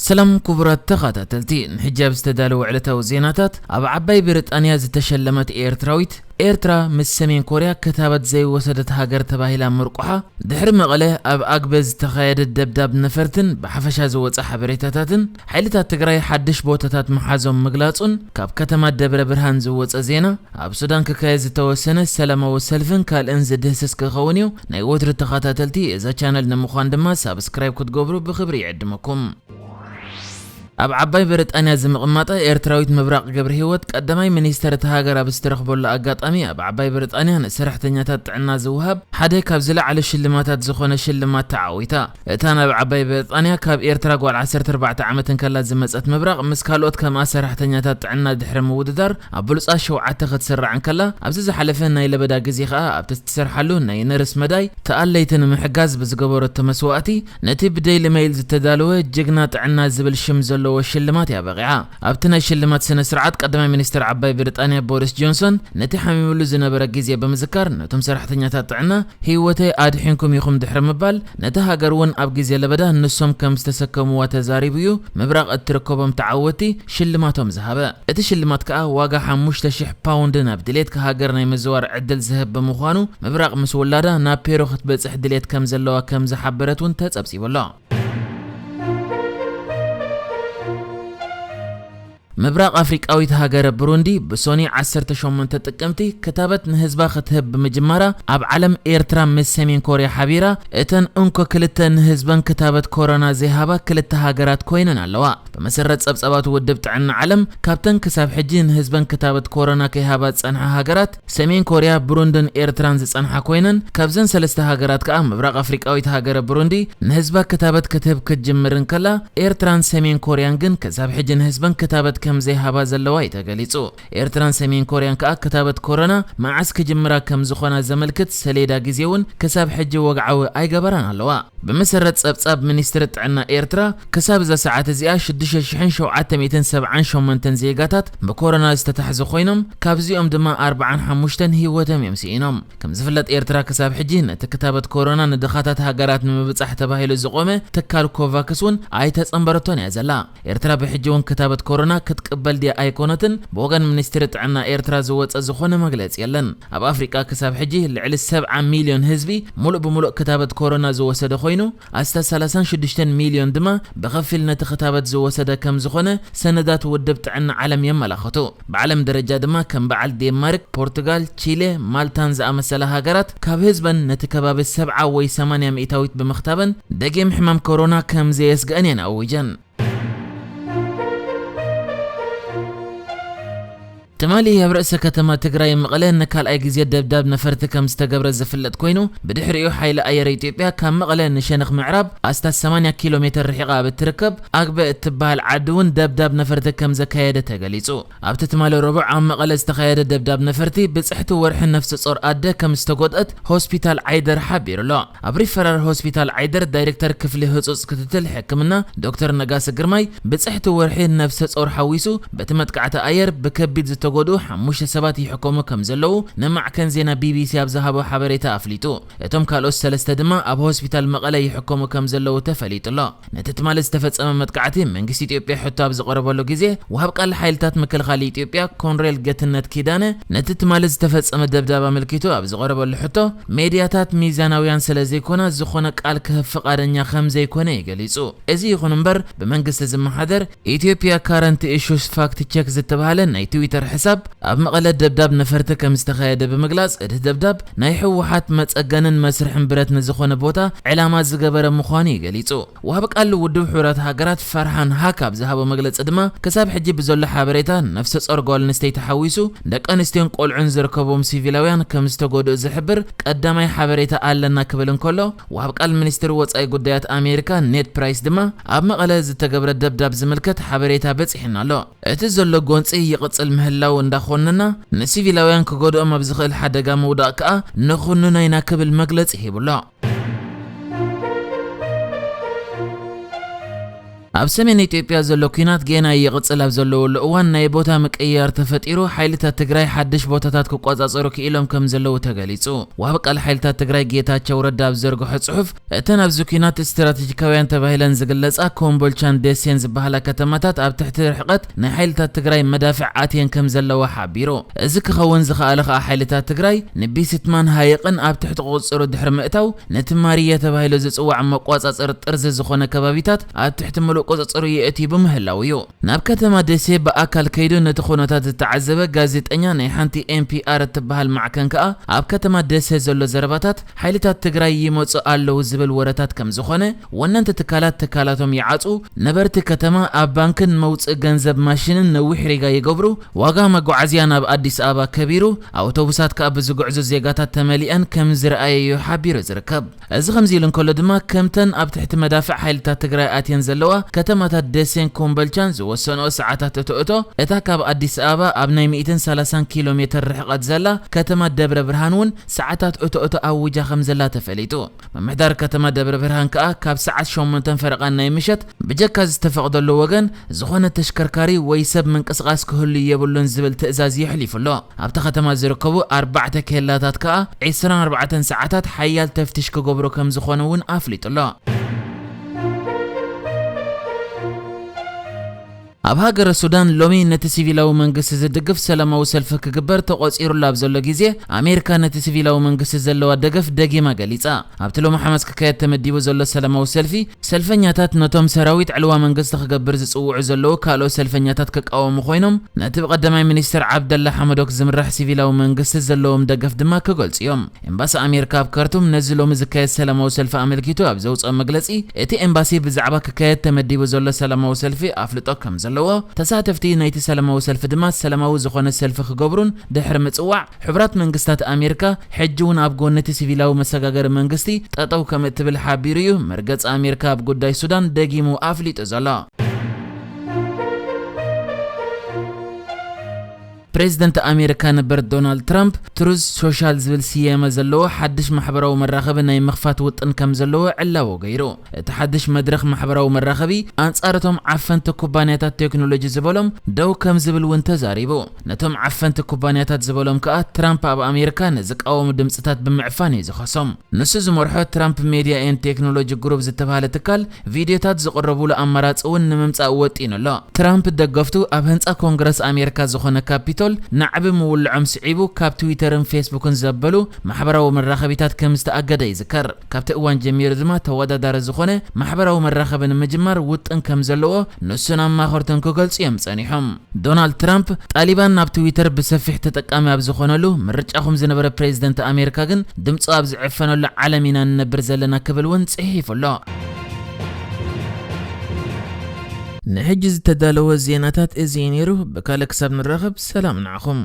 ሰላም ክቡራት ተኸታተልቲ፣ ንሕጂ ኣብ ዝተዳለወ ዕለታዊ ዜናታት፣ ኣብ ዓባይ ብሪጣንያ ዝተሸለመት ኤርትራዊት፣ ኤርትራ ምስ ሰሜን ኮርያ ክታበት ዘይወሰደት ሃገር ተባሂላ ምርቁሓ፣ ድሕሪ መቐለ ኣብ ኣግበ ዝተኻየደ ደብዳብ ነፈርትን ብሓፈሻ ዝወጸ ሓበሬታታትን፣ ሓይልታት ትግራይ ሓድሽ ቦታታት ምሓዞም ምግላጹን፣ ካብ ከተማ ደብረ ብርሃን ዝወጸ ዜና፣ ኣብ ሱዳን ክካየድ ዝተወሰነ ሰላማዊ ሰልፍን ካልእን ዝድህስስ ክኸውን እዩ። ናይ ወትሩ ተኸታተልቲ እዛ ቻነል ንምዃን ድማ ሳብስክራይብ ክትገብሩ ብኽብሪ ይዕድመኩም። ኣብ ዓባይ ብሪጣንያ ዝምቕማጠ ኤርትራዊት ምብራቕ ገብረ ህይወት፣ ቀዳማይ ሚኒስተር እታ ሃገር ኣብ ዝተረኽበሉ ኣጋጣሚ፣ ኣብ ዓባይ ብሪጣንያ ንሰራሕተኛታት ጥዕና ዝወሃብ ሓደ ካብ ዝለዓሉ ሽልማታት ዝኾነ ሽልማት ተዓዊታ። እታ ናብ ዓባይ ብሪጣንያ ካብ ኤርትራ ጓል ዓሰርተ ኣርባዕተ ዓመት እንከላ ዝመጸት ምብራቕ፣ ምስ ካልኦት ከምኣ ሰራሕተኛታት ጥዕና ድሕሪ ምውድዳር፣ ኣብ ብሉጻት ሸውዓተ ክትስራዕ እንከላ፣ ኣብዚ ዝሓለፈ ናይ ለበዳ ግዜ ከኣ ኣብቲ ትሰርሓሉ ናይ ነርስ መዳይ ተኣለይቲ ንምሕጋዝ ብዝገበረቶ መስዋእቲ፣ ነቲ ብደይሊ ሜይል ዝተዳለወ ጅግና ጥዕና ዝብል ሽም ዘለዎ ሽልማት እያ በቒዓ። ኣብቲ ናይ ሽልማት ስነ ስርዓት፣ ቀዳማይ ሚኒስትር ዓባይ ብሪጣንያ ቦሪስ ጆንሰን፣ ነቲ ሓሚሙሉ ዝነበረ ግዜ ብምዝካር፣ ነቶም ሰራሕተኛታት ጥዕና ህይወተይ ኣድሒንኩም ኢኹም ድሕሪ ምባል፣ ነታ ሃገር እውን ኣብ ግዜ ለበዳ ንሶም ከም ዝተሰከምዋ ተዛሪቡ እዩ ምብራቕ እትርከቦም ተዓወትቲ ሽልማቶም ዝሃበ። እቲ ሽልማት ከኣ ዋጋ ሓሙሽተ ሽሕ ፓውንድን ኣብ ድሌት ሃገር ናይ ምዝዋር ዕድል ዝህብ ብምዃኑ፣ ምብራቕ ምስ ውላዳ ናብ ፔሩ ክትበጽሕ ድሌት ከም ዘለዋ ከም ዝሓበረት እውን ተጸብጺቡ ኣሎ። ምብራቕ ኣፍሪቃዊት ሃገረ ብሩንዲ ብሶኒ ዓሰርተ ሸሞንተ ጥቅምቲ ክታበት ንህዝባ ክትህብ ብምጅማራ፣ ኣብ ዓለም ኤርትራ ምስ ሰሜን ኮርያ ሓቢራ እተን እንኮ ክልተ ንህዝበን ክታበት ኮሮና ዘይሃባ ክልተ ሃገራት ኮይነን ኣለዋ። ብመሰረት ጸብጻባት ውድብ ጥዕና ዓለም፣ ካብተን ክሳብ ሕጂ ንህዝበን ክታበት ኮሮና ከይሃባ ዝጸንሓ ሃገራት ሰሜን ኮርያ፣ ብሩንድን ኤርትራን ዝጸንሓ ኮይነን፣ ካብዘን ሰለስተ ሃገራት ከኣ ምብራቕ ኣፍሪቃዊት ሃገረ ብሩንዲ ንህዝባ ክታበት ክትህብ ክትጅምር እንከላ፣ ኤርትራን ሰሜን ኮርያን ግን ክሳብ ሕጂ ንህዝበን ክታበት ከም ዘይሃባ ዘለዋ እዩ ተገሊጹ። ኤርትራን ሰሜን ኮርያን ከኣ ክታበት ኮሮና መዓስ ክጅምራ ከም ዝኾና ዘመልክት ሰሌዳ ግዜ እውን ክሳብ ሕጂ ወግዓዊ ኣይገበራን ኣለዋ። ብመሰረት ጸብጻብ ሚኒስትሪ ጥዕና ኤርትራ፣ ክሳብ እዛ ሰዓት እዚኣ ሽዱሽተ ሽሕን ሸውዓተ ሚእትን ሰብዓን ሸሞንተን ዜጋታት ብኮሮና ዝተታሕዙ ኮይኖም፣ ካብዚኦም ድማ ኣርብዓን ሓሙሽተን ህይወቶም እዮም ስኢኖም። ከም ዝፍለጥ፣ ኤርትራ ክሳብ ሕጂ ነቲ ክታበት ኮሮና ንድኻታት ሃገራት ንምብጻሕ ተባሂሉ ዝቖመ ትካል ኮቫክስ እውን ኣይተጸንበረቶን እያ ዘላ። ኤርትራ ብሕጂ እውን ክታበት ኮሮና ክትቅበል ድያ ኣይኮነትን፣ ብወገን ሚኒስትሪ ጥዕና ኤርትራ ዝወጸ ዝኾነ መግለጺ የለን። ኣብ ኣፍሪቃ ክሳብ ሕጂ ልዕሊ ሰብዓ ሚልዮን ህዝቢ ሙሉእ ብሙሉእ ክታበት ኮሮና ዝወሰደ ኮይኑ፣ ኣስታት ሰላሳን ሽዱሽተን ሚልዮን ድማ ብኸፊል ነቲ ክታበት ዝወሰደ ከም ዝኾነ ሰነዳት ውድብ ጥዕና ዓለም የመላኽቱ። ብዓለም ደረጃ ድማ ከም በዓል ዴንማርክ፣ ፖርቱጋል፣ ቺሌ፣ ማልታን ዝኣመሰላ ሃገራት ካብ ህዝበን ነቲ ከባቢ ሰብዓ ወይ ሰማንያ ሚእታዊት ብምኽታበን ደጌም ሕማም ኮሮና ከም ዘየስግአን እየን ኣዊጀን። ትማሊ ኣብ ርእሰ ከተማ ትግራይ መቐለ ንካልኣይ ግዜ ደብዳብ ነፈርቲ ከም ዝተገብረ ዝፍለጥ ኮይኑ፣ ብድሕሪኡ ሓይሊ ኣየር ኢትዮጵያ ካብ መቐለ ንሸነኽ ምዕራብ ኣስታት ሰማንያ ኪሎ ሜትር ርሒቓ ኣብ እትርከብ ኣግበ እትበሃል ዓዲ እውን ደብዳብ ነፈርቲ ከም ዘካየደ ተገሊጹ። ኣብቲ ትማሊ ረቡዕ ኣብ መቐለ ዝተኻየደ ደብዳብ ነፈርቲ ብጽሕቲ ወርሒ ነፍሰ ጾር ኣደ ከም ዝተጎድአት ሆስፒታል ዓይደር ሓቢሩ ኣሎ። ኣብ ሪፈራል ሆስፒታል ዓይደር ዳይሬክተር ክፍሊ ህጹጽ ክትትል ሕክምና ዶክተር ነጋሲ ግርማይ፣ ብጽሕቲ ወርሒ ነፍሰ ጾር ሓዊሱ በቲ መጥቃዕቲ ኣየር ብከቢድ ዝተጎድኡ ሓሙሽተ ሰባት ይሕከሙ ከም ዘለዉ ንማዕከን ዜና ቢቢሲ ኣብ ዝሃቦ ሓበሬታ ኣፍሊጡ። እቶም ካልኦት ሰለስተ ድማ ኣብ ሆስፒታል መቐለ ይሕከሙ ከም ዘለዉ ተፈሊጡ ኣሎ። ነቲ ትማሊ ዝተፈጸመ መጥቃዕቲ መንግስቲ ኢትዮጵያ ሕቶ ኣብ ዝቐረበሉ ግዜ፣ ወሃብ ቃል ሓይልታት ምክልኻል ኢትዮጵያ ኮንሬል ገትነት ኪዳነ፣ ነቲ ትማሊ ዝተፈጸመ ደብዳብ ኣመልኪቱ ኣብ ዝቐረበሉ ሕቶ፣ ሜድያታት ሚዛናውያን ስለ ዘይኮና፣ ዝኾነ ቃል ክህብ ፍቓደኛ ከም ዘይኮነ እዩ ገሊጹ። እዚ ይኹን እምበር፣ ብመንግስቲ ዝመሓደር ኢትዮጵያ ካረንት ኢሹስ ፋክት ቸክ ዝተባህለ ናይ ትዊተር ሕሳብ፣ ኣብ መቐለ ደብዳብ ነፈርቲ ከም ዝተኻየደ ብምግላጽ፣ እቲ ደብዳብ ናይ ህወሓት መጸገንን መስርሕን ብረት ንዝኾነ ቦታ ዕላማ ዝገበረ ምዃኑ እዩ ገሊጹ። ወሃቢ ቃል ውድብ ሕቡራት ሃገራት ፈርሃን ሃክ ኣብ ዝሃቦ መግለጺ ድማ፣ ክሳብ ሕጂ ብዘሎ ሓበሬታ፣ ነፍሰ ጾር ጓል ኣንስተይቲ ሓዊሱ ደቂ ኣንስትዮን ቆልዑን ዝርከቦም ሲቪላውያን ከም ዝተጎድኡ ዝሕብር ቀዳማይ ሓበሬታ ኣለና ክብል እንከሎ፣ ወሃቢ ቃል ሚኒስትሪ ወጻኢ ጉዳያት ኣሜሪካ ኔድ ፕራይስ ድማ፣ ኣብ መቐለ ዝተገብረ ደብዳብ ዝምልከት ሓበሬታ በጺሕና ኣሎ። እቲ ዘሎ ጎንጺ ይቕጽል ምህላው እንዳኾነና፣ ንሲቪላውያን ክጎድኦም ኣብ ዝኽእል ሓደጋ ምውዳቕ ከኣ ንኹንኖ ኢና ክብል መግለጺ ሂቡ ኣሎ። ኣብ ሰሜን ኢትዮጵያ ዘሎ ኲናት ጌና ይቕጽል ኣብ ዘለወሉ እዋን፣ ናይ ቦታ ምቅይያር ተፈጢሩ፣ ሓይልታት ትግራይ ሓድሽ ቦታታት ክቆጻጸሩ ክኢሎም ከም ዘለዉ ተገሊጹ። ወሃቢ ቃል ሓይልታት ትግራይ ጌታቸው ረዳ ኣብ ዘርግሖ ጽሑፍ፣ እተን ኣብዚ ኲናት ስትራቴጂካውያን ተባሂለን ዝግለጻ ኮምቦልቻን ደሴን ዝበሃላ ከተማታት ኣብ ትሕቲ ርሕቀት ናይ ሓይልታት ትግራይ መዳፍዕ ኣትየን ከም ዘለዋ ሓቢሩ። እዚ ክኸውን ዝኸኣለ ከኣ ሓይልታት ትግራይ ንቢስትማን ሃይቕን ኣብ ትሕቲ ቁጽጽሩ ድሕሪ ምእታው፣ ነቲ ማርየ ተባሂሉ ዝጽዋዕ መቆጻጸሪ ጥርዚ ዝኾነ ከባቢታት ኣብ ትሕቲ ምሉእ ቁጽጽሩ የእትዩ ብምህላው እዩ። ናብ ከተማ ደሴ ብኣካል ከይዱ ነቲ ኩነታት ዝተዓዘበ ጋዜጠኛ ናይ ሓንቲ ኤን ፒ ኣር እትበሃል ማዕከን ከኣ፣ ኣብ ከተማ ደሴ ዘሎ ዘረባታት ሓይልታት ትግራይ ይመጹ ኣለዉ ዝብል ወረታት ከም ዝኾነ፣ ወነንቲ ትካላት ትካላቶም ይዓጹ፣ ነበርቲ ከተማ ኣብ ባንክን መውጽኢ ገንዘብ ማሽንን ነዊሕ ሪጋ ይገብሩ፣ ዋጋ መጓዓዝያ ናብ ኣዲስ ኣበባ ከቢሩ፣ ኣውቶቡሳት ከኣ ብዝጉዕዙ ዜጋታት ተመሊኣን ከም ዝረኣየ እዩ ሓቢሩ ዝርከብ። እዚ ከምዚ ኢሉ እንከሎ ድማ፣ ከምተን ኣብ ትሕቲ መዳፍዕ ሓይልታት ትግራይ ኣትየን ዘለዋ ከተማታት ደሴን ኮምቦልቻን ዝወሰንኦ ሰዓታት እቶ እቶ፣ እታ ካብ ኣዲስ ኣበባ ኣብ ናይ ሚእትን ሰላሳን ኪሎ ሜትር ርሕቀት ዘላ ከተማ ደብረ ብርሃን እውን ሰዓታት እቶ እቶ ኣዊጃ ከም ዘላ ተፈሊጡ። ምምሕዳር ከተማ ደብረ ብርሃን ከኣ፣ ካብ ሰዓት ሸሞንተን ፈረቓን ናይ ምሸት ብጀካ ዝተፈቕደሉ ወገን ዝኾነ ተሽከርካሪ ወይ ሰብ ምንቅስቓስ ክህሉ የብሉን ዝብል ትእዛዝ የሕሊፉ ኣሎ። ኣብታ ከተማ ዝርከቡ ኣርባዕተ ኬላታት ከኣ ዕስራን ኣርባዕተን ሰዓታት ሓያል ተፍትሽ ክገብሩ ከም ዝኾነ እውን ኣፍሊጡ ኣሎ። ኣብ ሃገረ ሱዳን ሎሚ ነቲ ሲቪላዊ መንግስቲ ዝድግፍ ሰላማዊ ሰልፊ ክግበር ተቖጺሩሉ ኣብ ዘሎ ግዜ፣ ኣሜሪካ ነቲ ሲቪላዊ መንግስቲ ዘለዋ ደገፍ ደጊማ ገሊጻ። ኣብቲ ሎሚ ሓሙስ ክካየድ ተመዲቡ ዘሎ ሰላማዊ ሰልፊ፣ ሰልፈኛታት ነቶም ሰራዊት ዕልዋ መንግስቲ ክገብር ዝጽውዑ ዘለዉ ካልኦት ሰልፈኛታት ክቃወሙ ኮይኖም፣ ነቲ ብቀዳማይ ሚኒስትር ዓብደላ ሓመዶክ ዝምራሕ ሲቪላዊ መንግስቲ ዘለዎም ደገፍ ድማ ክገልጹ እዮም። ኤምባሲ ኣሜሪካ ኣብ ካርቱም ነዚ ሎሚ ዝካየድ ሰላማዊ ሰልፊ ኣመልኪቱ ኣብ ዘውጽኦ መግለጺ፣ እቲ ኤምባሲ ብዛዕባ ክካየድ ተመዲቡ ዘሎ ሰላማዊ ሰልፊ ኣፍልጦ ከም ዘለዎ፣ ተሳተፍቲ ናይቲ ሰላማዊ ሰልፊ ድማ ሰላማዊ ዝኾነ ሰልፊ ክገብሩን ድሕሪ ምጽዋዕ፣ ሕቡራት መንግስታት ኣሜሪካ ሕጂ እውን ኣብ ጎኒ እቲ ሲቪላዊ መሰጋገሪ መንግስቲ ጠጠው ከም እትብል ሓቢሩ እዩ መርገጺ ኣሜሪካ ኣብ ጉዳይ ሱዳን ደጊሙ ኣፍሊጡ ዘሎ። ፕሬዚደንት ኣሜሪካ ነበር ዶናልድ ትራምፕ ትሩዝ ሶሻል ዝብል ስያመ ዘለዎ ሓድሽ ማሕበራዊ መራኸቢ ናይ ምኽፋት ውጥን ከም ዘለዎ ዕላዎ ገይሩ። እቲ ሓድሽ መድረኽ ማሕበራዊ መራኸቢ ኣንጻር እቶም ዓፈንቲ ኩባንያታት ቴክኖሎጂ ዝበሎም ደው ከም ዝብል እውን ተዛሪቡ። ነቶም ዓፈንቲ ኩባንያታት ዝበሎም ከኣ ትራምፕ ኣብ ኣሜሪካ ንዝቃወሙ ድምጽታት ብምዕፋን እዩ ዝኸሶም። ንሱ ዝመርሖ ትራምፕ ሜድያ ኤንድ ቴክኖሎጂ ግሩፕ ዝተባህለ ትካል ቪድዮታት ዝቕረቡሉ ኣማራጺ እውን ንምምጻእ ወጢኑ ኣሎ። ትራምፕ ደገፍቱ ኣብ ህንጻ ኮንግረስ ኣሜሪካ ዝኾነ ካፒቶል ናዕቢ ምውልዖም ስዒቡ ካብ ትዊተርን ፌስቡክን ዘበሉ ማሕበራዊ መራኸቢታት ከም ዝተኣገደ ይዝከር። ካብቲ እዋን ጀሚሩ ድማ ተወዳዳሪ ዝኾነ ማሕበራዊ መራኸቢ ንምጅማር ውጥን ከም ዘለዎ ንሱን ኣማኸርቱን ክገልጹ እዮም ጸኒሖም። ዶናልድ ትራምፕ፣ ጣሊባን ናብ ትዊተር ብሰፊሕ ተጠቃሚ ኣብ ዝኾነሉ፣ ምርጫኹም ዝነበረ ፕሬዚደንት ኣሜሪካ ግን ድምፁ ኣብ ዝዕፈነሉ ዓለም ኢና ንነብር ዘለና ክብል እውን ጽሒፉ ኣሎ። ንሕጂ ዝተዳለወ ዜናታት እዚ እዩ ነይሩ። ብካልእ ክሳብ ንራኸብ ሰላም ንዓኹም።